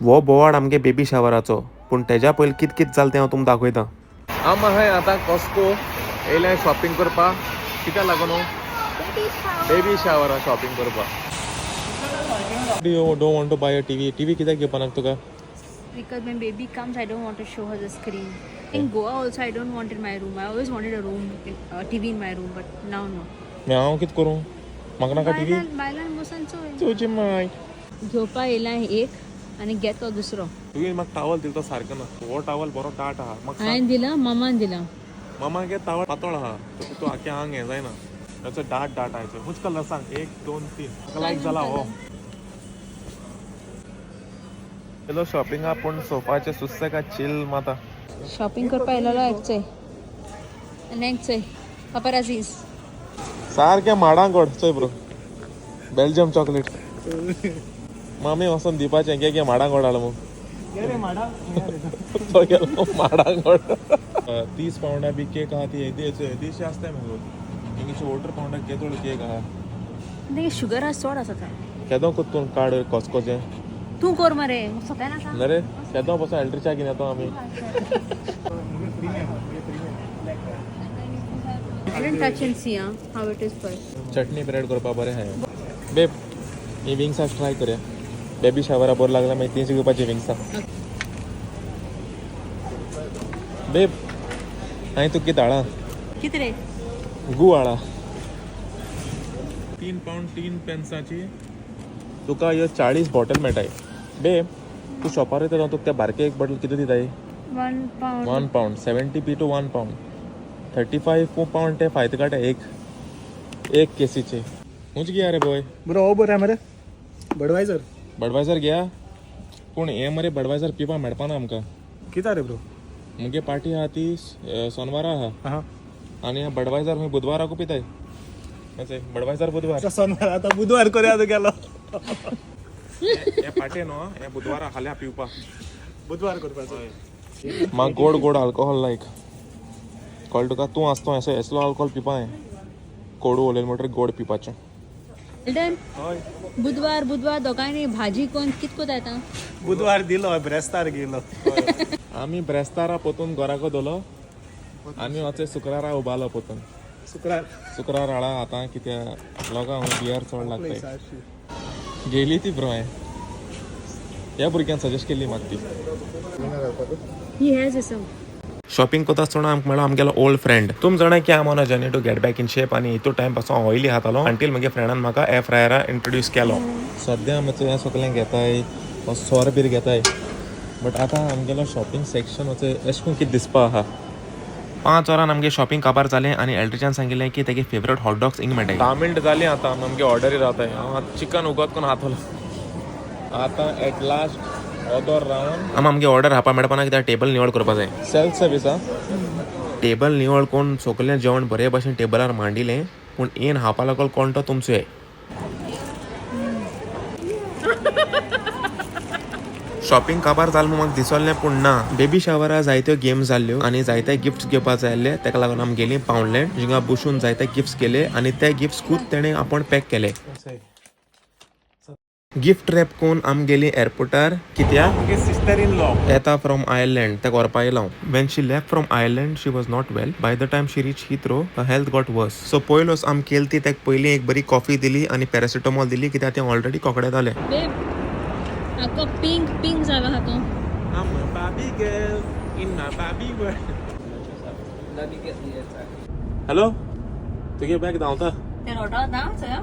हो बोवाड आमगे बेबी शावराचो, पूण तेज्या पयलीं कित कित जालें तें हांव तुमकां दाखयता. आम आहाय आतां कॉस्को येयल्या शॉपिंग करपाक. कित्याक लागून? बेबी शावरा शॉपिंग करपाक. Do you don't want to buy a TV? TV कित्याक घेवपा नाका तुका? Because when baby comes, I don't want to show her the screen. In Goa also, I don't want in my room. I always wanted a room, a TV in my room, but now no. मागीर हांव कितें करूं? म्हाका नाका TV? बायलान बायलान बसून चोय. तुजी माय. घेवपा येयला एक आनी घेतलो दुसरो. तुवें म्हाका टावल दिलो तो सारको ना. हो टावल बरो दाट आहा म्हाका सांग. हांवें दिला, मामान दिला. मामा गे तावळ पातळ आहा, तूं आख्या आंग हें जायना. ताचो दाट दाट आहा. खूच कलर सांग. एक, दोन, तीन. म्हाका लायक जाला हो. येयलो शॉपिंगा, पूण सोफाचे सुसेगा चिल माता. शॉपिंग करपा येयलेलो एक चोय आनी एक चोय पापराजीस. सारकें माडांगोड चोय ब्रो, बेल्जियम चॉकलेट. मामी वचोन दिवपाचें. घे घे, माडांगोड हाड म्हूण. तो गेलो माडांगोड. 30 पावंडा बी केक आहा ती येदी येदीशी आसताय मगो. इंग्लीश वोटर पावंडा केदोळ केक आहा. शुगर आसा चड आसा थंय. केदो कोत्तून कार्ड कॉस्कोचें? तूं कर मरे, सोंपें आसा. ना रे, केदो पासून एल्ड्रिचा घेवन येता आमी. I don't touch and see how it is first. Chutney bread करपा बरें आहा. बेब, ही विंग्सां ट्राय करया. बेबी शावरा बरो लागला, मागीर तींच घेवपाची विंग्सां. बेब, हांवें तुका कितें हाडा? कितें रे? गू हाडा. 3 पावंड 3 पेन्साची तुका ह्यो 40 बॉटल मेळटाय. बेब, तूं शॉपार वयता तेन्ना तुका ते बारके एक बॉटल कितें दिताय? 1 pound. 1 pound 70p to 1 pound 35 pound. ते फायदे काडटा एक एक केसीचे. खंयचे घेया रे बॉय? बरो, हो बरो मरे बडवायजर. बडवायजर घेया, पूण हे मरे बडवायजर पिवपा मेळपाना आमकां. कितें रे ब्रो? मुगे पार्टी आहा ती सोनवारा आहा. आनी बडवायजर खंय बुधवाराकू पिताय. बडवायजर बुधवार. सोनवार, आतां बुधवार करया तूं गेलो. हे पार्टी न्हू, हे बुधवारा हाल्या पिवपा. बुधवार करपाचो. म्हाका गोड गोड अल्कोहोल लायक कळ्ळें तुका? तूं आसतो असो असलो अल्कोहोल पिवपा हांवें. कोडू उलयलें म्हणटकीर गोड पिवपाचें. डन. हय. बुधवार बुधवार दोगांयनी भाजी कोण कित कोता येता. बुधवार दिलो, ब्रेस्तार गेलो. आमी ब्रेस्तारा पोतून घराको दोलो आनी वचे शुक्रारा उबालो पोतून. शुक्रार. शुक्रार हाडा. आतां कित्या लोकांक बियर चड लागता. गेली ती ब्रो. हांवें ह्या भुरग्यान सजेस्ट केल्ली म्हाका ती. He has a some. Shopping करता आसतना आमकां मेळ्ळो आमगेलो ओल्ड फ्रेंड. तुम जाणा की आम on a journey to get back in shape आनी हितू टायम पासून ऑयली खातालो अंटील म्हगे फ्रेंडान म्हाका एअर फ्रायरा इंट्रोड्यूस केलो. सद्या आमी हें सगळें घेताय, सोर बीर घेताय, बट आतां आमगेलो शॉपिंग सेक्शन वचय अशें करून कितें दिसपा आहा. 5 वरां आमगे शॉपिंग काबार जालें आनी एल्ड्रिचान सांगिल्लें की तेगे फेवरेट हॉट डॉग्स हिंग मेळटाय. 10 मिनट जालीं, आतां आमगे ऑर्डरी रावताय. हांव चिकन उगत करून हातलो. आतां एट लास्ट ऑदोर रावन आम आमगे ऑर्डर हापा मेळपाना, कित्याक टेबल निवळ करपा जाय. सेल्फ सर्वीस आ. टेबल निवळ कोण सगळें जेवण बरे भशेन टेबलार मांडिलें, पूण येन हापा लागलो कोण तो तुमचो हे. शॉपिंग काबार जाल म्हूण म्हाका दिसलें, पूण ना. बेबी शावरा जायत्यो गेम्स जाल्ल्यो आनी जायते गिफ्ट्स घेवपा जाय आसले. ताका लागून आमी गेलीं पावंडलँड, जिंगा बसून जायते गिफ्ट्स केले आनी ते गिफ्ट्स खूद तेणें आपूण पॅक केले. गिफ्ट रॅप करून आमी गेली एअरपोर्टार, कित्याक सिस्टर इन लॉ येता फ्रॉम आयर्लंड, ताका व्हरपा येयलो. When she left from Ireland, she was not well. By the time she reach Heathrow, health got worse. So पयलोच आमी केली ती ताका पयलीं एक बरी कॉफी दिली आनी पॅरासिटामॉल दिली, कित्याक तें ऑलरेडी कोकडेतालें. बेब, आको पिंक पिंक जाला हा तूं. I'm a Barbie girl in my Barbie world. Hello, तुगे बॅग धांवता. ते रोटो ना चोया.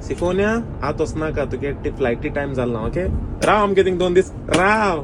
सिफोनिया, आत वचनाका, तुगे फ्लायटी टायम जाल ना. ओके, राव आमगे थिंग 2 दीस राव.